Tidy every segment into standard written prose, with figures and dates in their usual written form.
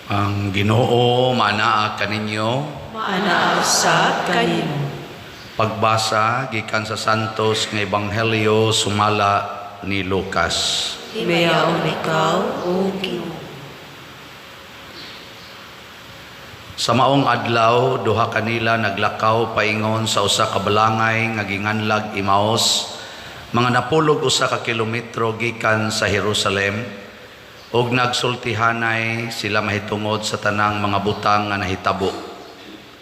Ang Ginoo maanaa kaninyo. Maanaa usab kanimo. Pagbasa gikan sa Santos nga Ebanghelyo sumala ni Lucas. Himayaon ikaw, O Ginoo. Sa maong adlaw, duha kanila naglakaw paingon sa usa ka balangay nga ginganlag Emmaus, mga napulog 1 ka kilometro gikan sa Jerusalem, ug nagsultihanay sila mahitungod sa tanang mga butang nga nahitabo.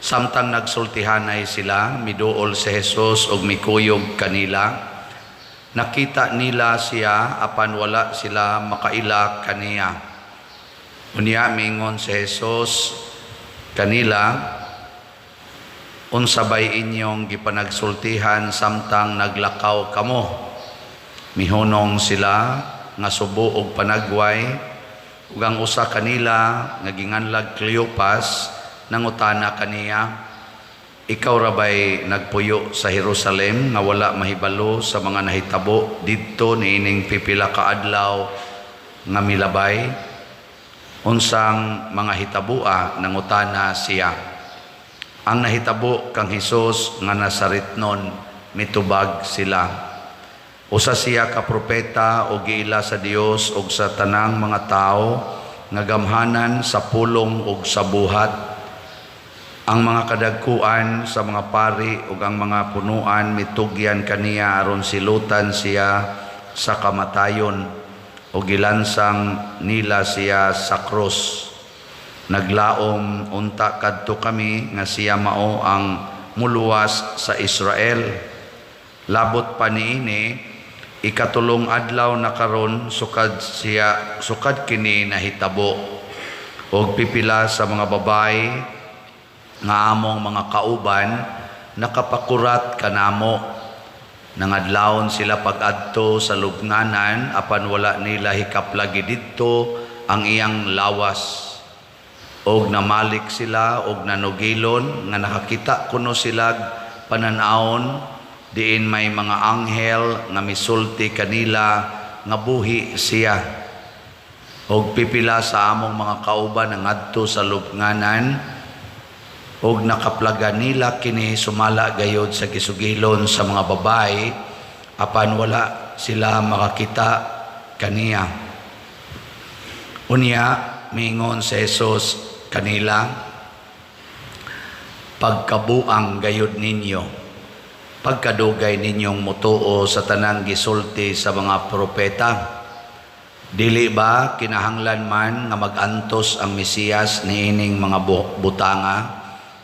Samtang nagsultihanay sila, miduol si Jesus ug mikuyog kanila. Nakita nila siya apan wala sila makaila kaniya. Unya miingon si Jesus kanila, "Unsa bay inyong gipanagsultihan samtang naglakaw kamo?" Mihunong sila nga subo og panagway, ug ang usa kanila nga ginganlag Cleopas nangutana kaniya, "Ikaw ra bay nagpuyo sa Jerusalem nga wala mahibalo sa mga nahitabo didto niining pipila ka adlaw nga milabay?" "Unsang mga hitaboa?" nangutana siya. "Ang nahitabo kang Hesus nga Nazaretnon," mitubag sila. "Usa siya ka propeta og giila sa Dios ug sa tanang mga tawo nga gamhanan sa pulong ug sa buhat. Ang mga kadagkuan sa mga pari ug ang mga punuan mitugyan kaniya aron silutan siya sa kamatayon ug gilansang nila siya sa krus. Naglaom unta kadto kami nga siya mao ang muluwas sa Israel. Labot pa niini, ikatulong adlaw na karon sukad kini nahitabo. Ug pipila sa mga babae nga among mga kauban nakapakurat kanamo. Nangadlawon sila pag-adto sa lubnganan apan wala nila hikaplagi didto ang iyang lawas. Og namalik sila og nanugilon nga nakakita kuno sila panan-awon diin may mga anghel nga misulti kanila nga buhi siya. Og pipila sa among mga kauban nangadto sa lubnganan og nakaplaga nila kini sumala gayod sa gisugilon sa mga babae apan wala sila makakita kaniya." Unya miingon si Jesus kanila, "Pagkabuang gayod ninyo, pagkadugay ninyong mutuo sa tanang gisulti sa mga propeta. Dili ba kinahanglan man nga magantos ang Mesiyas niining mga butanga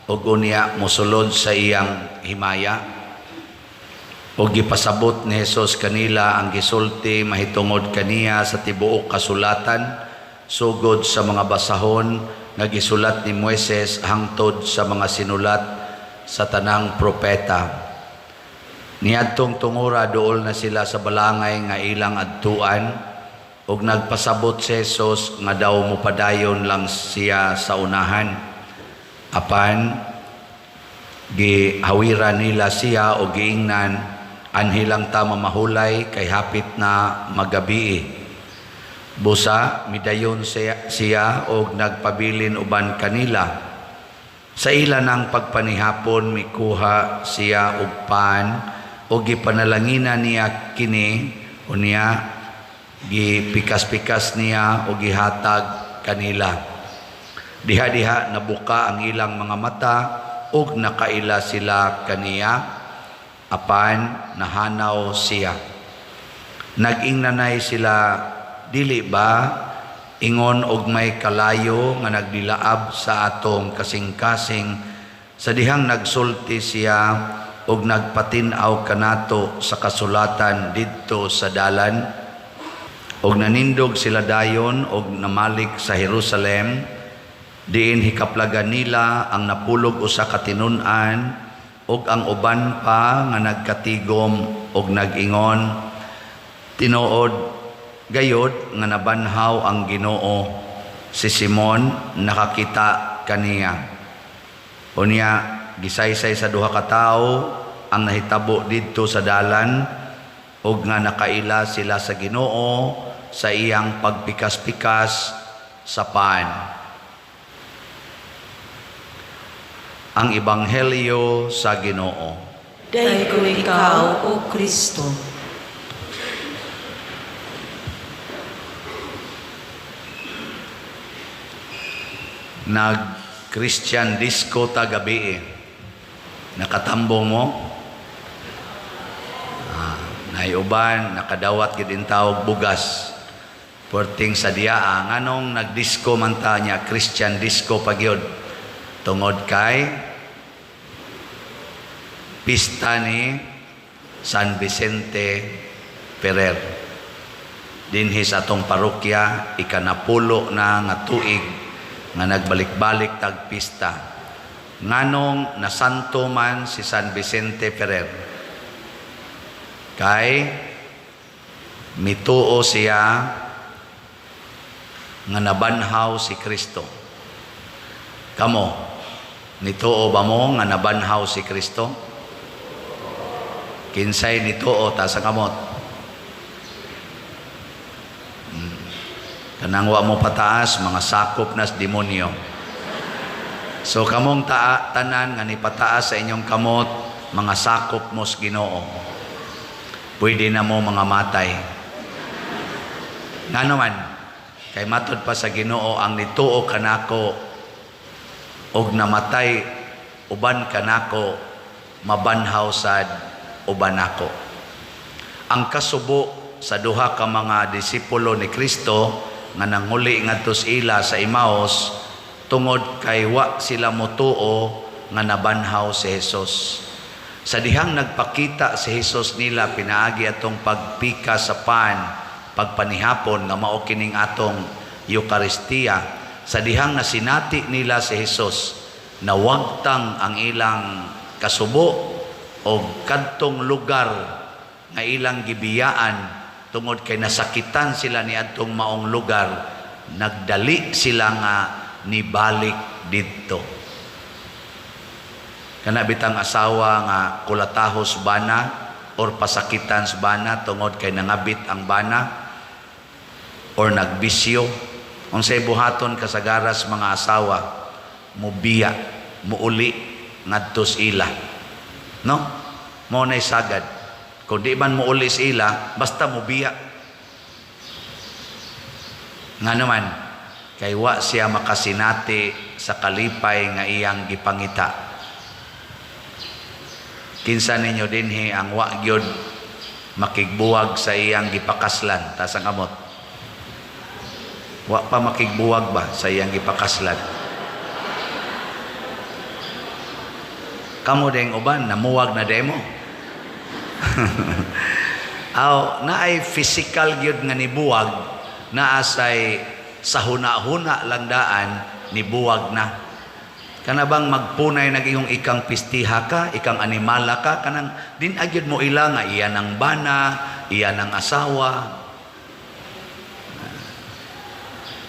ug unya mosulod sa iyang himaya?" Ug gipasabot ni Jesus kanila ang gisulti mahitungod kaniya sa tibuok kasulatan, sugod sa mga basahon nga gisulat ni Moises hangtod sa mga sinulat sa tanang propeta. Niadtong tungura, duol na sila sa balangay nga ilang adtuan ug nagpasabot si Jesus nga daw mopadayon lang siya sa unahan. Apan gihawira nila siya o giingnan, "Anhi lang ta mamahulay kay hapit na magabii." Busa midayon siya og nagpabilin uban kanila. Sa ila nang pagpanihapon, mikuha siya og pan ug gipanalanginan niya kini, unya gipikas-pikas niya ug gihatag kanila. Diha-diha nabuka ang ilang mga mata ug nakaila sila kaniya, apan nahanaw siya. Nag-ingnanay sila, "Dili ba ingon og may kalayo nga nagdilaab sa atong kasing-kasing sa dihang nagsulti siya og nagpatin-aw kanato sa kasulatan didto sa dalan?" Og nanindog sila dayon og namalik sa Jerusalem, diin hikaplagan nila ang napulog 1 ka tinun-an ug ang uban pa nga nagkatigom og nag-ingon, "Tinuod gayod nga nabanhaw ang Ginoo. Si Simon nakakita kaniya." Unya gisaysay sa duha ka tawo ang nahitabo didto sa dalan ug nga nakaila sila sa Ginoo sa iyang pagpikas-pikas sa pan. Ang Ebanghelyo sa Ginoo. Daygon ikaw, O Kristo. Nag Christian disco ta gabi eh. Nakatambong mo? Naiuban, nakadawat gid tawag bugas. Perting sa diaa, nganong nagdisco man ta niya, Christian disco pagyod. Tungod kay pista ni San Vicente Ferrer. Dinhi sa atong parokya, ikanapulo na nga tuig nga nagbalik-balik tag pista. Nganong nasanto man si San Vicente Ferrer? Kay mituo siya nga nabanhaw si Kristo. Kamo, nituo ba mo nga nabanhaw si Kristo? Kinsay nituo ta sa kamot? Kanang wa mo pataas, mga sakop nas demonyo. So kamong tanan nga nipataas sa inyong kamot, mga sakop mos Ginoo. Pwede na mo mga matay. Ngano man, kay matod pa sa Ginoo ang nituo kanako og namatay uban kanako, mabanhaw sad uban nako. Ang kasubo sa duha ka mga disipulo ni Kristo nga nanguli ngadto sa ila sa Emmaus tungod kay wa sila motuo nga nabanhaw si Jesus. Sa dihang nagpakita si Jesus nila pinaagi atong pagpika sa pan, pagpanihapon nga mao kining atong Eucharistia, sa dihang nasinati nila si Jesus, nawagtang ang ilang kasubo o kadtong lugar nga ilang gibiyaan tungod kay nasakitan sila ni adtong maong lugar, nagdali sila nga nibalik didto. Kana bitang asawa nga kulatahos bana or pasakitan sa bana tungod kay nangabit ang bana or nagbisyo, unsay buhaton kasagaras mga asawa, mubiya, muuli ngadto sa ila. No? Mao nay sagad. Kung di man muuli sa ila, basta mubiya. Nga naman, kay wa siya makasinati sa kalipay nga iyang gipangita. Kinsa ninyo dinhi ang wa gyud makigbuwag sa iyang gipakaslan? Taas ang kamot. Wa pa makigbuwag ba sa iyang gipakaslan? Kamo ding uban namuwag na demo. Aw, naay physical gyud nga nibuwag, naa say sa huna-huna lang daan nibuwag na. Kana bang magpunay nag iyong ikang pistiha ka, ikang animala ka, kanang din agyud mo ila nga iyan ang bana, iyan ang asawa.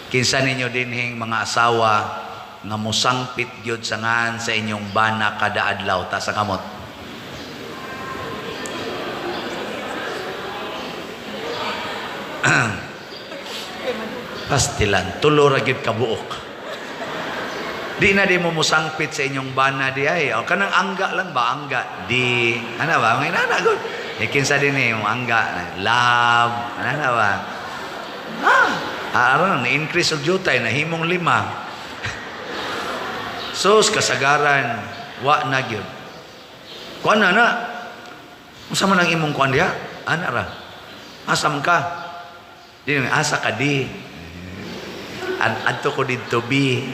Kinsa ninyo dinhing mga asawa nga mosangpit gyud sa ngan sa inyong bana kada adlaw? Ta sa kamot. Pastilan, tulo ra gyud kabuok. Di na di mo mosangpit sa inyong bana di ay. O kanang angga lang ba? Angga. Di. Ano ba? Mga inana, good. E kinsa din eh, yung angga. Love. Ano na ba? Aron, na-increase og jutay, nahimong 5. Sus, kasagaran, wa na gyud. Kuan na na. Unsa man ang imong kuan diha? Ana ra. Asa man ka? Di na, asa ka di? Adto ko didto bi.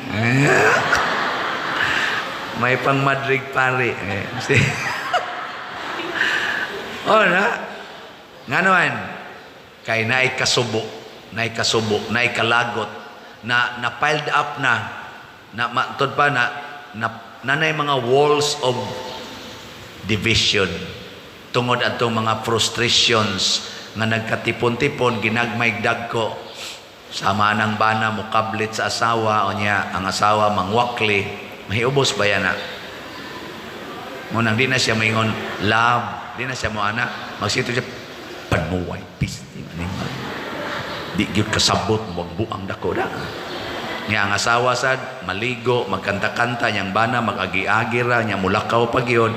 May pang Madrid pare. Oh na. Nga naman, kay naay kasubo, naay kasubo, naay kalagot, na piled up na, na matod pa na, na nanay mga walls of division tungod atong mga frustrations nga nagkatipon-tipon ginagmay dagko. Sama nang bana mukablit sa asawa o niya ang asawa mangwakli, mahiubos ba yan na? Munang di na siya maingon love, di na siya mo ana, magsito siya panuway pisti animal. Di gyud kasabot magbuang dako da. Nya ang asawa sad maligo, magkanta-kanta, niyang bana mag-agi-agi ra, nya mulakaw pa gyud.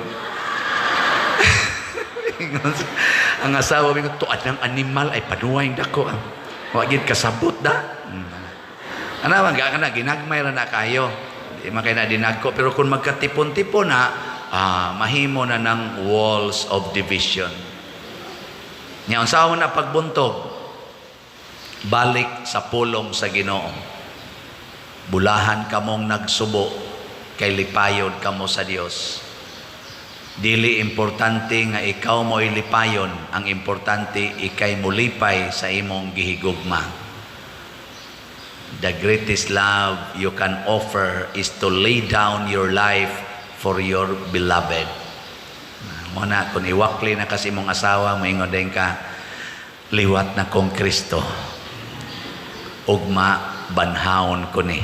Ang asawa mingon, "Tuad ng animal ay panuway dako. Ah. Wa gyud kasabot da." Ana man ga kana ginagmay ra na kayo. Di man kay na dinagko, pero kung magkatipon-tipon na, mahimo na ng walls of division. Nya unsa man na pagbuntog? Balik sa pulong sa Ginoo. Bulahan kamong nagsubo kay lipayon kamo sa Dios. Dili importante nga ikaw mo'y lipayon, ang importante ikay mulipay sa imong gihigugma. The greatest love you can offer is to lay down your life for your beloved. Mo na kung iwakli na kasi imong asawa, moingon din ka, "Liwat na kong Kristo. Ugma banhawon ko ni."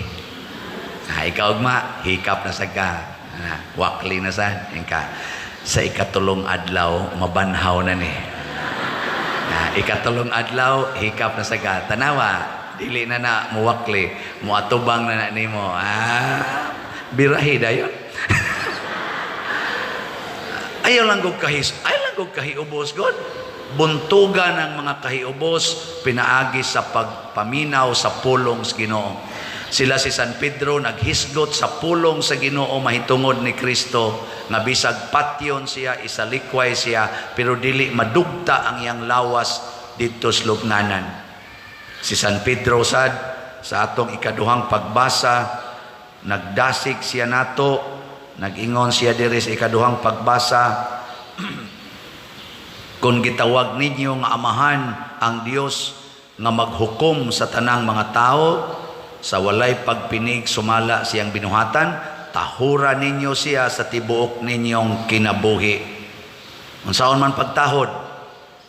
Ah, ikaw ugma, hikap na sa ka. Ah, wakli na sa ka. Sa ikatulong adlaw, mabanhaw na ni. Ah, ikatulong adlaw, hikap na sa ka. Tanawa, dili na na muwakli, muatubang na na nimo. Ah, birahi dayon. Ayaw lang gud kahiubos god. Buntugan ang mga kahiubos pinaagi sa pagpaminaw sa pulong sa Ginoo. Sila si San Pedro naghisgot sa pulong sa Ginoo mahitungod ni Kristo nga bisag patyon siya, isalikway siya, pero dili madugta ang iyang lawas didto sa lubnganan. Si San Pedro sad sa atong ikaduhang pagbasa, nagdasig siya nato, nag-ingon siya diri sa ikaduhang pagbasa, "Kung gitawag ninyo nga amahan ang Dios nga maghukom sa tanang mga tao sa walay pagpinig sumala siyang binuhatan, tahura ninyo siya sa tibuok ninyong kinabuhi." Unsaon man pagtahod?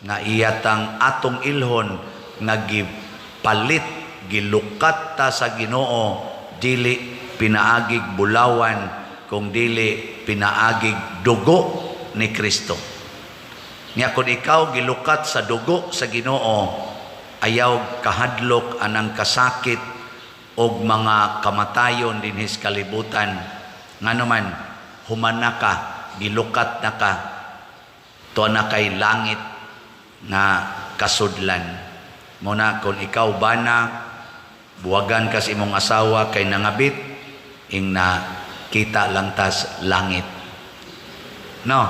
Nga iyatang atong ilhon nga gipalit, gilukat ta sa Ginoo, dili pinaagig bulawan kung dili pinaagig dugo ni Kristo. Nga kung ikaw gilukat sa dugo sa Ginoo, ayaw kahadlok anang kasakit og mga kamatayon dinhis kalibutan. Ngano man, humana ka, gilukat na ka, tuwa na kay langit nga kasudlan. Muna kung ikaw bana, buwagan kas imong asawa kay nangabit, ing na kita lang tas langit. No,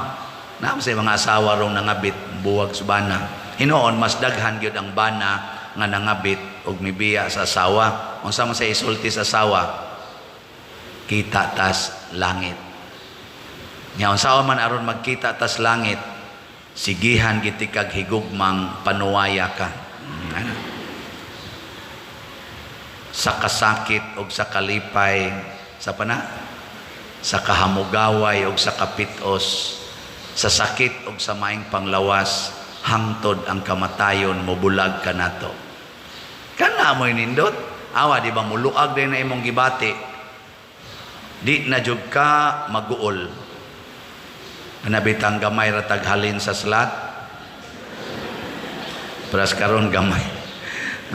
naa sa mga asawa rong nangabit, buwag sa bana. Hinoon, mas daghan gyud ang bana nga nangabit og mibiya sa asawa. Unsa man sa isulti sa asawa? Kita tas langit. Nya unsa man aron magkita tas langit? Sigihan giti kag higugmang panuwaya ka. Ano? Sa kasakit og sa kalipay, sa pana, sa kahamugaway og sa kapitos, sa sakit og sa maing panglawas, hangtod ang kamatayon mobulag kanato. Kana mo'y nindot. Awa, di ba muluag din na imong gibati? Di na jud ka maguol. Anabitang gamay ra taghalin sa slot. Pras karon gamay.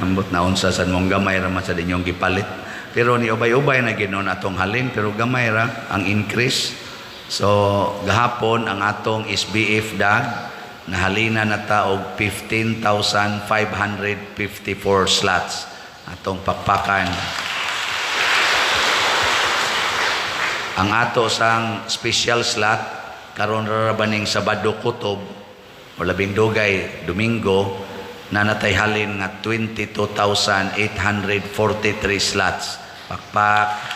Ambot na unsa sad mong gamay ra man sa inyong gipalit. Pero ni ubay-ubay na ginon atong halin, pero gamay ra ang increase. So gahapon ang atong SBF dag nahalina na ta og 15,554 slots atong pakpakan. Ang ato sang special slot karon ra baning Sabado kutob o labing dugay Domingo na natay halin nga 22,843 slots. Pakpak.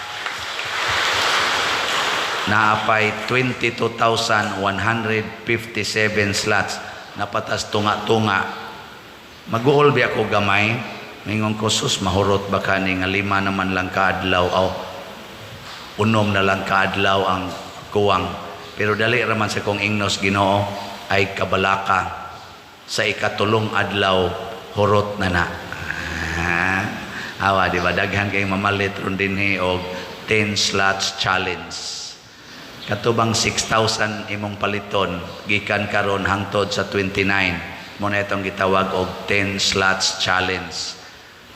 Naapay 22,157 slots. Napatas tunga-tunga. Maguol biya ko gamay. Mingon ko, "Sus, mahurot ba kani nga lima naman lang kaadlaw aw 6 na lang kaadlaw ang kuwang?" Pero dali raman sa kong ingnos, "Ginoo, ay kabalaka, sa ikatulong adlaw hurot na na." Ah, awa, di ba daghan kay mamalit ron dinhi og 10 slots challenge? Katubang 6,000 imong paliton gikan karon hangtod sa 29 mo na itong gitawag og 10 slots challenge.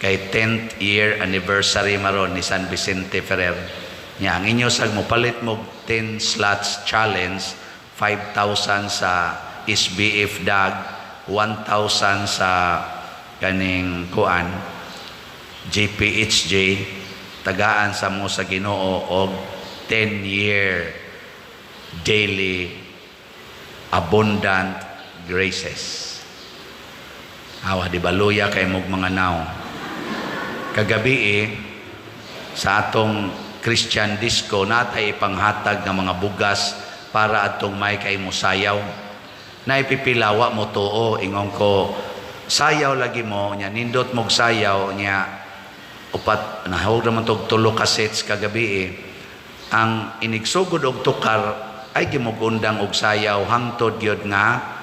Kay 10th year anniversary maron ni San Vicente Ferrer. Nya ang inyo sag mo palit mo 10 slots challenge, 5,000 sa SBF DAG, 1,000 sa kaning kuan GPHJ, tagaan sa mo sa Ginoo og 10 year daily abundant graces. Awa, di ba luya kay mog mga naong. Kagabi eh, sa atong Christian disco natay ipanghatag nga mga bugas para atong may kay mo sayaw. Naipipilawa mo tuo, ingon ko sayaw lagi mo nya, nindot mog sayaw nya. Upat nahawag naman tog tulo ka sets kagabi eh. Ang inigsugod og tukar ay gimugundang og sayaw hangtod gyud nga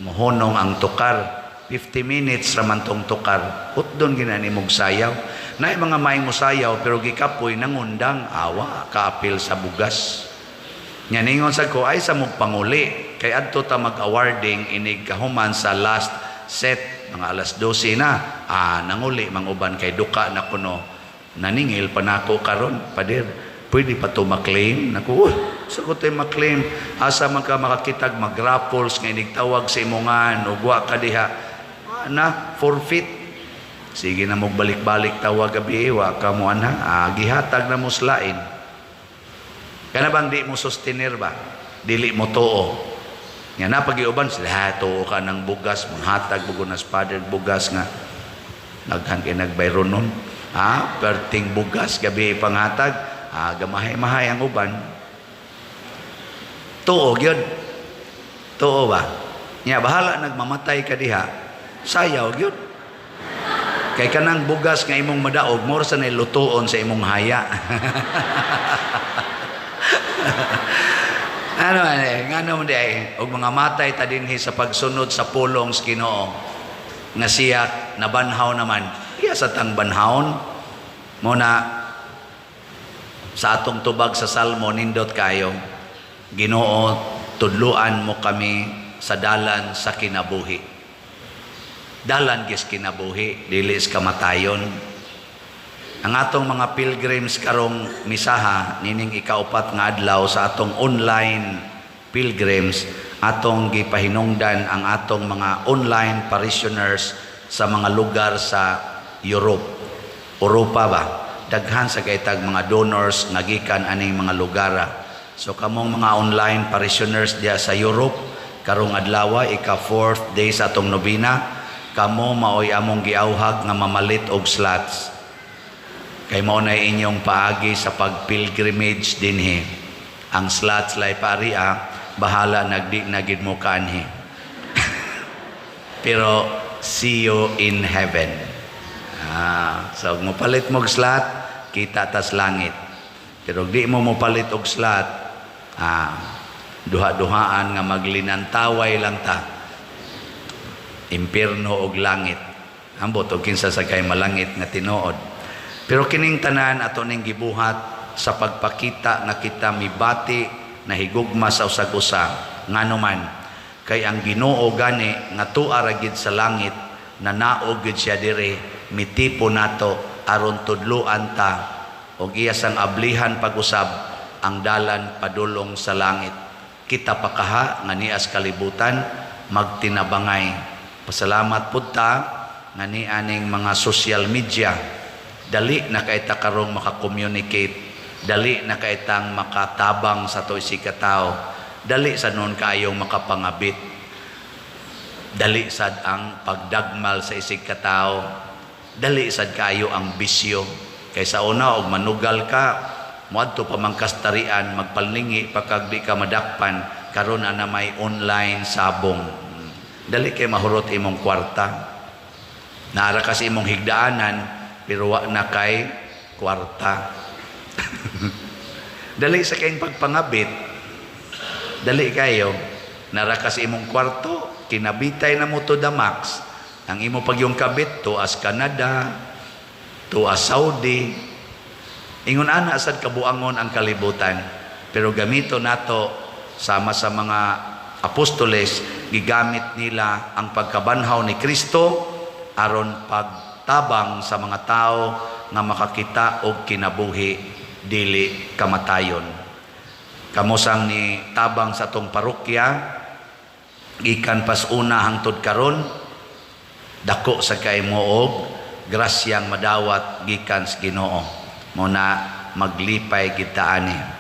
mohunong ang tukar. 50 minutes raman tong tukar, hutdon ginani mog sayaw. Naay mga maing mosayaw pero gikapoy, nangundang, awa kaapil sa bugas. Nya ningon sa ko ay sa mog panguli kay adto ta mag-awarding inig kahuman sa last set, mga alas 12 na. Ah, nanguli mang uban kay duka na kuno. Naningil pa nako karon, "Pader, pwede pa to maklaim?" Naku, sa ko tayo maklaim? Asa man ka makakitag mag-raffles nga inig tawag sa imongan ug wa ka diha na forfeit. Sige na mo balik-balik tawag gabi, wa ka mo anha. Ah, gihatag na mo slain. Kana bang di mo sustenir ba, dili mo tuo nga na pagiuban sila, ha, tuo ka ng bugas, manghatag bugo na father bugas nga naghan kay nagbayron nun. Ah, perting bugas gabi panghatag. Ah, gamahay-mahay ang uban. Tuo gyud, tuo ba nya? Bahala nagmamatay ka diha, sayaw gyud kay kanang bugas nga imong madaog more sa lutuon sa imong haya. Ano eh, ngano mo di ay, og mga matay ta dinhi sa pagsunod sa pulong sa Ginoo nga siya nabanhaw naman, iya sa tang banhawon mo na sa atong tubag sa Salmo. Nindot kayo. Ginoo, tudluan mo kami sa dalan sa kinabuhi. Dalan gis kinabuhi, dili is kamatayon. Ang atong mga pilgrims karong misaha nining ikaupat nga adlaw sa atong online pilgrims, atong gipahinungdan ang atong mga online parishioners sa mga lugar sa Europe. Europa ba? Daghan sa kaytag mga donors nga gikan aning mga lugar. So kamong mga online parishioners diya sa Europe, karong adlaw, ika fourth day sa atong nobena, kamo maoy among giawhag nga mamalit og slots. Kay mao na inyong paagi sa pag-pilgrimage dinhi. Ang slots lay pari ah, bahala nagdi na gid mo kanhi. Pero see you in heaven. Ah, so mo palit mo og slot, kita tas langit. Pero di mo mopalit og slot, ah, duha-duhaan nga maglinantaway lang ta. Impierno og langit. Ambot og kinsa sa kay malangit nga tinuod. Pero kining tanan ato ning gibuhat sa pagpakita nga kita mibati na higugma sa usag-usa. Ngano man kay ang Ginoo gani nga tuara ra gid sa langit, nanaog gid siya dire, mitipo nato aron tudluan ta og iya sang ablihan pag-usab ang dalan padulong sa langit. Kita pa kaha nga nias kalibutan magtinabangay. Pasalamat pud ta nga ni aning mga social media, dali na kay ta karong maka-communicate, dali na kay tang makatabang sa to isig katao, dali sa noon kaayong makapangabit, dali sad ang pagdagmal sa isig katao, dali sad kaayo ang bisyo. Kay sa una, og manugal ka, moadto pa man kastarian, magpalningi pa kag di ka madakpan. Karon ana may online sabong, dali kay mahurot imong kwarta. Naara ka sa imong higdaanan pero wa na kay kwarta. Dali sa kayong pagpangabit, dali kayo. Nara ka sa imong kwarto, kinabitay na mo to the max ang imo pag yung kabit to as Canada, to as Saudi. Ingon ana sad kabuangon ang kalibutan, pero gamito nato sama sa mga apostoles, gigamit nila ang pagkabanhaw ni Kristo aron pagpatuo. tabang sa mga tao nga makakita og kinabuhi, dili kamatayon. Kamo sang ni tabang sa atong parokya gikan pas una hangtod karon, dako sa kay mo og grasyang madawat gikan sa Ginoo. Mo na maglipay kita ani.